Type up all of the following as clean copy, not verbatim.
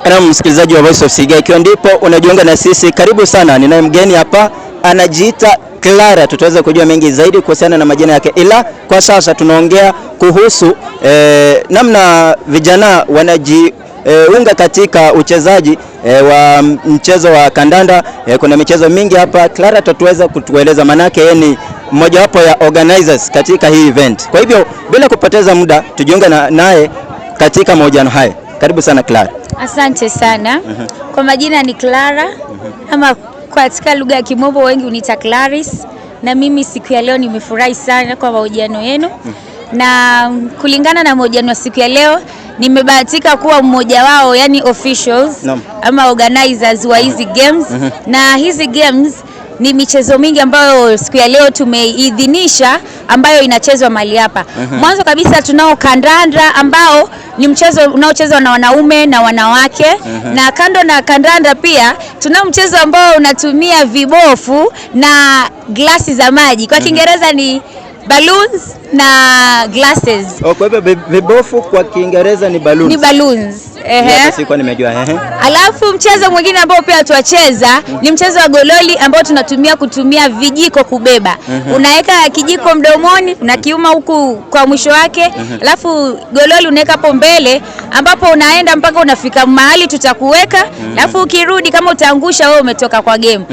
Na msikilizaji wa Voice of Siga, ikiwa ndipo unajiunga na sisi, karibu sana. Ninaye mgeni hapa anajiita Clara, tutaweza kujua mengi zaidi kuhusiana na majina yake, ila kwa sasa tunaongea kuhusu namna vijana wanajiunga katika uchezaji wa mchezo wa kandanda. Kuna michezo mingi hapa. Clara atatuweza kutueleza, manake yeye ni mmojawapo ya organizers katika hii event. Kwa hivyo bila kupoteza muda tujiunge naye katika mahojiano haya. Karibu sana, Clara. Asante sana. Kwa majina ni Clara, ama katika lugha ya Kimombo wengi uniita Clarice, na mimi siku ya leo nimefurahi sana kwa mahojiano yenu, na kulingana na mahojiano ya siku ya leo nimebahatika kuwa mmoja wao, yani officials ama organizers wa hizi games. Na hizi games ni michezo mingi ambayo siku ya leo tumeidhinisha ambayo inachezwa mahali hapa. Mwanzo kabisa tunao kandanda ambao ni mchezo unaochezwa na wanaume na wanawake, na kando na kandanda pia tunao mchezo ambao unatumia vibofu na glasi za maji. Kwa Kiingereza ni balloons na glasses. Oh, kwa hivyo vibofu kwa Kiingereza ni balloons. Ni balloons. Ehe. Hata sikuwa nimejua. Ehe. Alafu mchezo mwingine ambao pia tuwacheza ni mchezo wa gololi ambao tunatumia kutumia vijiko kubeba. Unaweka kijiko mdomoni, unakiuma huku kwa mwisho wake, alafu gololi unaweka hapo mbele ambapo unaenda mpaka unafika mahali tutakuweka, alafu ukirudi kama utaangusha wewe umetoka kwa game.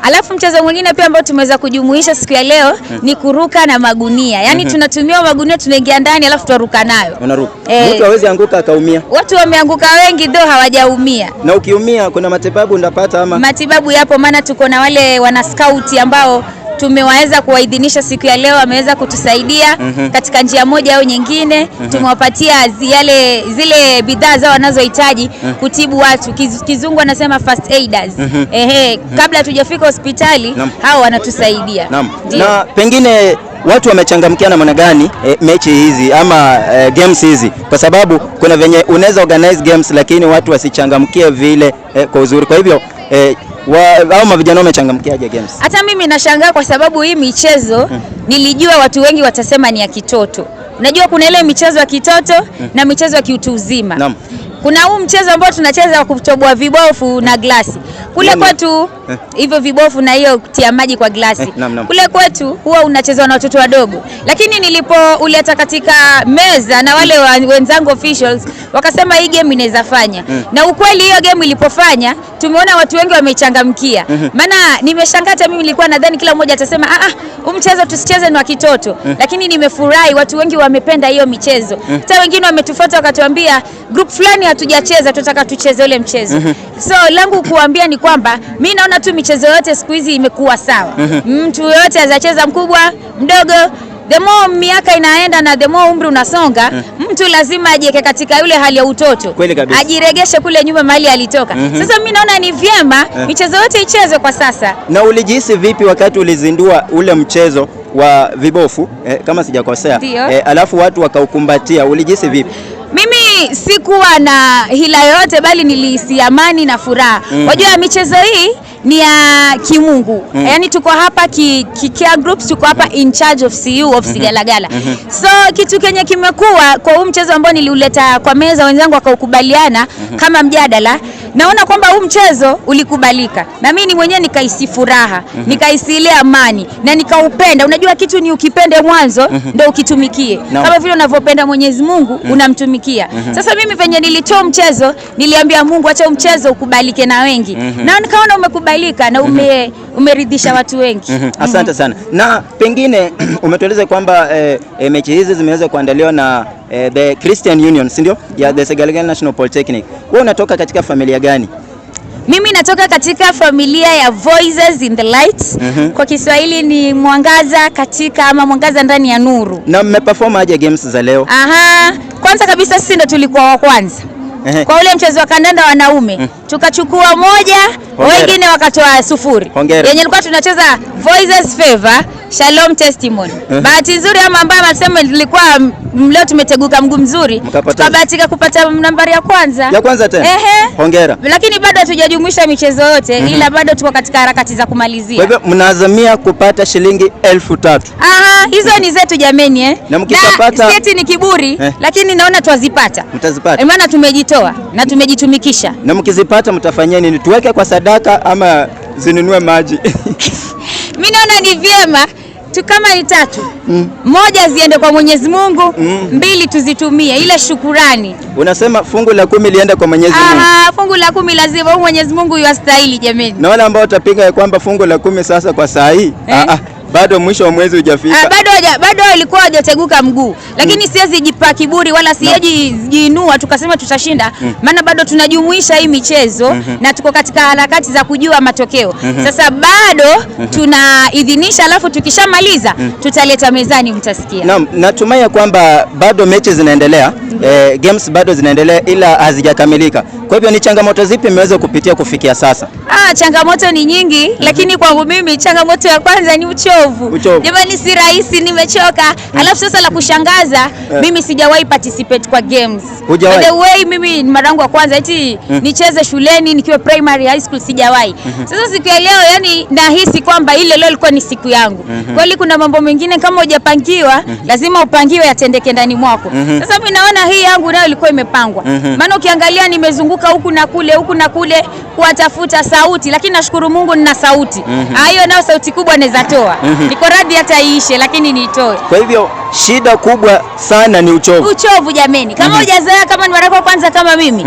Alafu mchezo mwingine pia ambao tumeweza kujumuisha siku ya leo ni kuruka na magunia. Yaani tunatumia magunia, tunaingia ndani alafu twaruka nayo. Unaruka. Eh. Mtu hawezi anguka akaumia? Watu wameanguka wengi though hawajaumia. Na ukiumia kuna matibabu ndapata ama? Matibabu yapo, maana tuko na wale wana scout ambao tumewaweza kuwaidhinisha siku ya leo, wameweza kutusaidia katika njia moja au nyingine. Tumewapatia yale zile bidhaa zao wanazohitaji kutibu watu. Kizungu wanasema first aiders. Ehe, kabla hatujafika hospitali hao wanatusaidia. Ndio. Na pengine watu wamechangamkia namna gani mechi hizi ama games hizi? Kwa sababu kuna venye unaweza organize games lakini watu wasichangamkie vile kwa uzuri. Kwa hivyo au mavijana wamechangamkiaje games? Hata mimi nashangaa kwa sababu hii michezo nilijua watu wengi watasema ni ya kitoto. Unajua kuna ile michezo ya kitoto na michezo ya kiutu uzima. Kuna huu mchezo ambao tunacheza wa kutoboa vibofu na glasi. Kule kwetu hivyo vibofu na hiyo kutia maji kwa glasi. Eh, naam, naam. Kule kwetu huwa unachezwa na watoto wadogo, lakini nilipouleta katika meza na wale wenzangu officials wakasema hii game inaweza fanya, na ukweli hiyo game ilipofanya tumeona watu wengi wamechangamkia. Maana nimeshangaa, hata mimi nilikuwa nadhani kila mmoja atasema, "Ah ah, huu mchezo tusicheze, ni wa kitoto," lakini nimefurahi watu wengi wamependa hiyo michezo. Hata wengine wametufuata wakatuambia group fulani hatujacheza, tunataka tucheze ule mchezo. So langu kuambia ni kwamba mi naona tu michezo yote siku hizi imekuwa sawa. Mtu yoyote azacheza, mkubwa, mdogo. The more miaka inaenda na the more umri unasonga, mtu lazima ajiweke katika yule hali ya utoto, Kweli kabisa. ajiregeshe kule nyuma mahali alitoka. Sasa mi naona ni vyema michezo yote ichezwe kwa sasa. Na ulijihisi vipi wakati ulizindua ule mchezo wa vibofu kama sijakosea, Ndio. Alafu watu wakaukumbatia, ulijihisi vipi? Mimi sikuwa na hila yoyote, bali nilihisi amani na furaha. Wajua michezo hii ni ya kimungu. Yaani tuko hapa ki care groups, tuko hapa in charge of CU of Sigalagala. So kitu kenye kimekuwa kwa huu mchezo ambao niliuleta kwa meza, wenzangu wakaukubaliana kama mjadala, naona kwamba huu mchezo ulikubalika na mimi ni mwenyewe nikahisi furaha, nikahisi ile amani na nikaupenda. Unajua kitu ni ukipende mwanzo ndo ukitumikie, kama vile unavyopenda Mwenyezi Mungu unamtumikia. Sasa mimi venye nilitoa mchezo niliambia Mungu, acha huu mchezo ukubalike na wengi, na nikaona umekubalika na umeridhisha watu wengi. Asante sana. Na pengine umetueleza kwamba mechi hizi zimeweza kuandaliwa na the Christian Union, si ndio? Ya the Sigalagala National Polytechnic. Wewe unatoka katika familia gani? Mimi natoka katika familia ya Voices in the Light. Kwa Kiswahili ni mwangaza katika ama mwangaza ndani ya nuru. Na mmeperform aje games za leo? Aha, kwanza kabisa sisi ndo tulikuwa wa kwanza kwa ule mchezo wa kandanda wanaume, tukachukua moja, Hongera. wengine wakatoa 0. Hongera. Yenye ilikuwa tunacheza Voices Favor Shalom Testimony. Bahati nzuri ama mbaya, nasema nilikuwa leo tumeteguka mguu mzuri, tukabahatika kupata nambari ya kwanza. Ya kwanza tena. Ehe. Hongera. Lakini bado hatujajumuisha michezo yote, ila bado tuko katika harakati za kumalizia. Kwa hivyo mnaazamia kupata shilingi 3,000. Aha, hizo ni zetu jameni eh. Na mkishapata, na si ni kiburi, lakini naona twazipata. Mtazipata. Maana tumejitoa na tumejitumikisha. Na mkizipata mtafanyia nini? Tuweke kwa sadaka ama zinunue maji? Mimi naona ni vyema tu kama ni tatu, moja ziende kwa Mwenyezi Mungu, mbili tuzitumie ile shukurani. Unasema fungu la 10 liende kwa Mwenyezi Mungu. Aha, fungu la 10 lazima Mwenyezi Mungu yuastahili jameni. Na wale ambao watapinga ya kwamba fungu la 10 sasa kwa saa hii, bado mwisho wa mwezi hujafika. Bado walikuwa hawajateguka mguu. Lakini siwezi jipa kiburi wala siwezi jiinua tukasema tutashinda, maana bado tunajumuisha hii michezo na tuko katika harakati za kujua matokeo. Sasa bado tunaidhinisha, alafu tukishamaliza tutaleta mezani, mtasikia. Naam, natumai kwamba bado mechi zinaendelea, games bado zinaendelea ila hazijakamilika. Kwa hivyo ni changamoto zipi mmeweza kupitia kufikia sasa? Changamoto ni nyingi, lakini kwangu mimi changamoto ya kwanza ni uchovu. Jamani, si rahisi, nimechoka. Alafu sasa la kushangaza, mimi sijawahi participate kwa games. Hujawahi? By the way, mimi ni mara yangu ya kwanza eti nicheze shuleni nikiwa primary, high school sijawahi. Sasa siku ya leo yani nahisi kwamba ile leo ilikuwa ni siku yangu. Kweli kuna mambo mengine kama hujapangiwa, lazima upangiwe yatendeke ndani mwako. Sasa mimi naona hii yangu nayo ilikuwa imepangwa. Maana ukiangalia nimezunguka huku na kule, huku na kule kuwatafuta sauti, lakini nashukuru Mungu nina sauti. Hiyo nayo sauti kubwa naweza toa. Niko radhi hata iishe lakini niitoe. Kwa hivyo shida kubwa sana ni uchovu. Uchovu jameni. Kama hujazoea, kama ni mara yako kwanza kama mimi,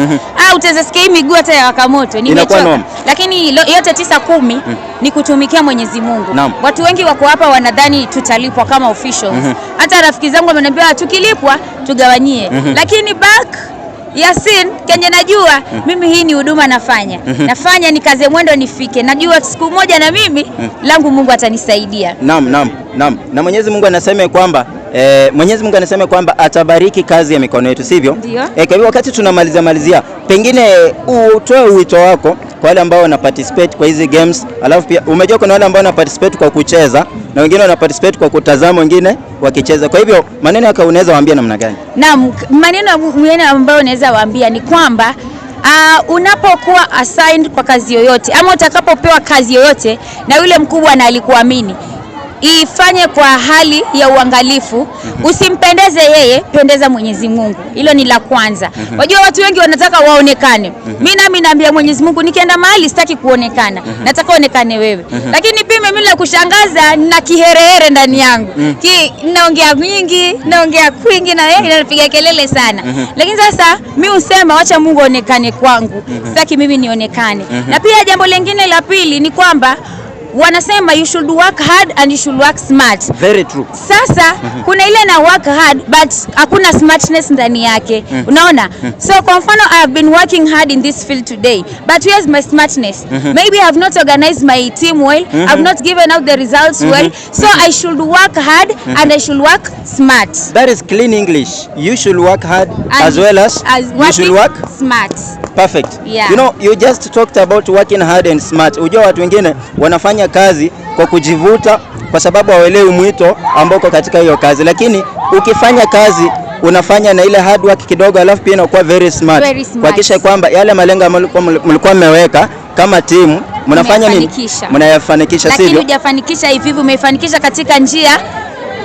utaweza sikia hii miguu hata ya waka moto. Nimechoka. Lakini yote 9 10 ni kutumikia Mwenyezi Mungu. Watu wengi wako hapa wanadhani tutalipwa kama officials. Hata rafiki zangu wameniambia tukilipwa tugawanyie. Lakini back Yasin, kenye najua mimi hii ni huduma nafanya. Nafanya nikaze mwendo nifike. Najua siku moja na mimi langu Mungu atanisaidia. Naam, naam, naam. Na Mwenyezi Mungu anasema kwamba Mwenyezi Mungu anasema kwamba atabariki kazi ya mikono yetu, sivyo? Kwa hivyo wakati tunamalizia malizia, pengine utoe wito wako kwa wale ambao wana participate kwa hizi games, alafu pia umejua kuna wale ambao wana participate kwa kucheza na wengine wana participate kwa kutazama wengine wakicheza. Kwa hivyo maneno yako unaweza waambia namna gani? Naam, maneno ambayo unaweza waambia ni kwamba unapokuwa assigned kwa kazi yoyote ama utakapopewa kazi yoyote na yule mkubwa na alikuamini, ifanye kwa hali ya uangalifu. Usimpendeze yeye, pendeza Mwenyezi Mungu. Hilo ni la kwanza. Wajua watu wengi wanataka waonekane. Mimi nami naambia Mwenyezi Mungu nikienda mahali sitaki kuonekana. Nataka onekane wewe. Lakini pia mimi la kushangaza nina kiherehere ndani yangu. Naongea mingi, naongea kwingi na yeye anapiga kelele sana. Lakini sasa mimi husema wacha Mungu aonekane kwangu. Sitaki mimi nionekane. Na pia jambo lingine la pili ni kwamba wanasema you should work hard and you should work smart. Very true. Sasa kuna ile na work hard but hakuna smartness ndani yake. Unaona? So kwa mfano I have been working hard in this field today, but here's my smartness. Maybe I have not organized my team well. I have not given out the results well. So I should work hard and I should work smart. That is clean English. You should work hard and as well as you should work smart. Perfect. Yeah. You know, you just talked about working hard and smart. Unajua watu wengine wanafanya kazi kwa kujivuta kwa sababu hawaelewi mwito ambao uko katika hiyo kazi, lakini ukifanya kazi unafanya na ile hard work kidogo, alafu pia inakuwa very smart, Very smart. kuhakikisha kwamba yale malengo ambayo mlikuwa mmeweka kama timu mnafanya nini, Mmefanikisha. mnayafanikisha, Lakini sivyo? hujafanikisha hivi hivi, umeifanikisha katika njia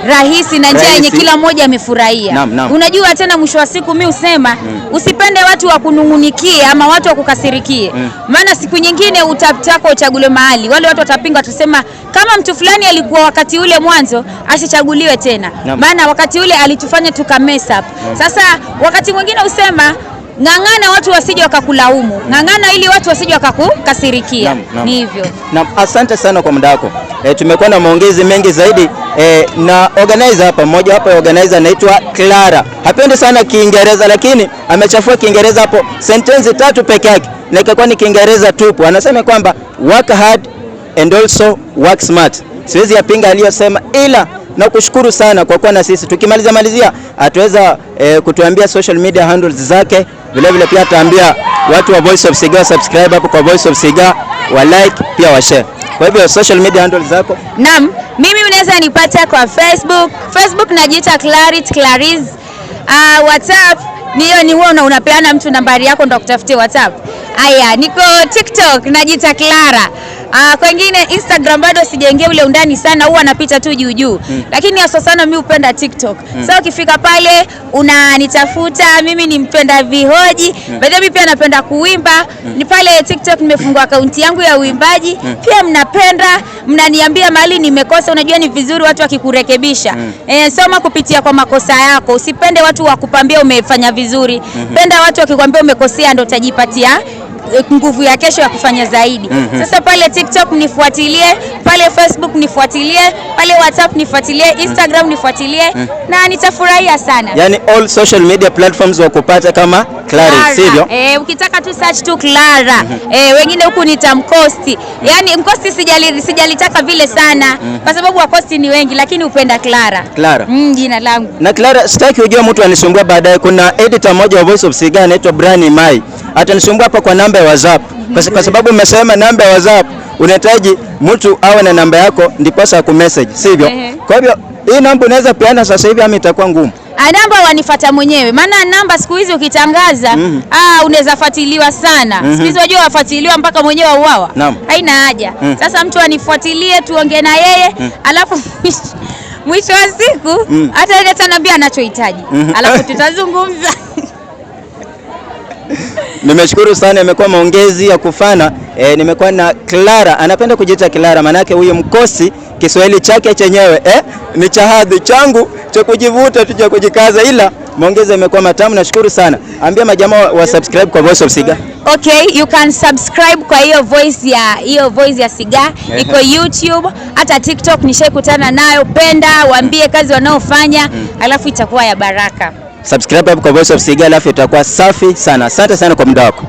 rahisi na njia yenye Rahisi. kila mmoja amefurahia. Naam, naam. Unajua tena mwisho wa siku mi husema usipende watu wa kunung'unikie ama watu wa kukasirikie, maana siku nyingine utataka uchaguliwe mahali, wale watu watapinga, watasema kama mtu fulani alikuwa wakati ule mwanzo asichaguliwe tena, maana wakati ule alitufanya tuka mess up. Sasa wakati mwingine husema ng'ang'ana watu wasije wakakulaumu, ng'ang'ana ili watu wasije wakakukasirikia. Naam, naam. Ni hivyo. Na asante sana kwa muda wako. Tumekuwa na maongezi mengi zaidi na organizer hapa, mmoja hapa organizer anaitwa Clara. Hapendi sana Kiingereza lakini amechafua Kiingereza hapo sentensi 3 peke yake na ikakuwa ni Kiingereza tupu. Anasema kwamba work hard and also work smart. Siwezi yapinga aliyosema, ila na kushukuru sana kwa kuwa na sisi. Tukimaliza malizia ataweza kutuambia social media handles zake. Vile vile pia ataambia watu wa Voice of Siga subscribe hapo kwa Voice of Siga, wa like pia wa share. Kwa hivyo social media handles zako? Naam, mimi unaweza Unaweza nipata kwa Facebook. Facebook najiita Clarit Clarice. WhatsApp ni hiyo, ni wewe unapeana mtu nambari yako ndo akutafutie WhatsApp. Aya, niko TikTok najiita Clara. Kwengine Instagram bado sijaingia ule undani sana, huwa napita tu juu juu. Lakini hasa sana mimi hupenda TikTok. So ukifika pale unanitafuta, mimi ni mpenda vihoji. By the way pia napenda kuimba. Ni pale TikTok nimefungua akaunti yangu ya uimbaji. Pia mnapenda, mnaniambia mahali nimekosa. Unajua ni vizuri watu wakikurekebisha. Soma kupitia kwa makosa yako. Usipende watu wakupambia umefanya vizuri. Penda watu wakikwambia umekosea, ndo utajipatia nguvu ya kesho ya kufanya zaidi. Sasa pale TikTok nifuatilie, pale Facebook nifuatilie, pale WhatsApp nifuatilie, Instagram nifuatilie na nitafurahia sana. Yani all social media platforms wakupata kama Clarice, sivyo? Ukitaka tu search tu Clara. Wengine huku nitamkosti. Yaani mkosti sijalitaka vile sana kwa sababu wakosti ni wengi, lakini upenda Clara. Clara. Jina langu. Na Clara, sitaki ujue mtu anisumbua baadaye. Kuna editor mmoja wa Voice of Siga anaitwa Brian Mai, atanisumbua hapa kwa namba ya WhatsApp kwa sababu umesema namba ya WhatsApp unahitaji mtu awe na namba yako ndiposa akumessage, sivyo? Ehe. Kwa hivyo hii namba unaweza peana sasa hivi ama itakuwa ngumu? Namba wanifata mwenyewe, maana namba siku hizi ukitangaza unaweza fuatiliwa sana. Siku hizi wajua wafuatiliwa mpaka mwenyewe wauawa. Naam. Haina haja. Sasa mtu anifuatilie tuongee na yeye, alafu mwisho wa siku hata yeye ataniambia anachohitaji, alafu tutazungumza. Nimeshukuru sana, imekuwa maongezi ya kufana. Nimekuwa na Clara, anapenda kujiita Clara manake huyu mkosi Kiswahili chake chenyewe ni cha hadhi, changu cha kujivuta tu cha kujikaza, ila maongezi yamekuwa matamu. Nashukuru sana. Ambia majamaa wa subscribe kwa Voice of Siga. Okay, you can subscribe kwa hiyo voice ya Siga iko YouTube, hata TikTok nishaikutana nayo. Penda, waambie kazi wanaofanya, alafu itakuwa ya baraka. Subscribe hapo kwa Voice of Siga, alafu itakuwa safi sana. Asante sana kwa muda wako.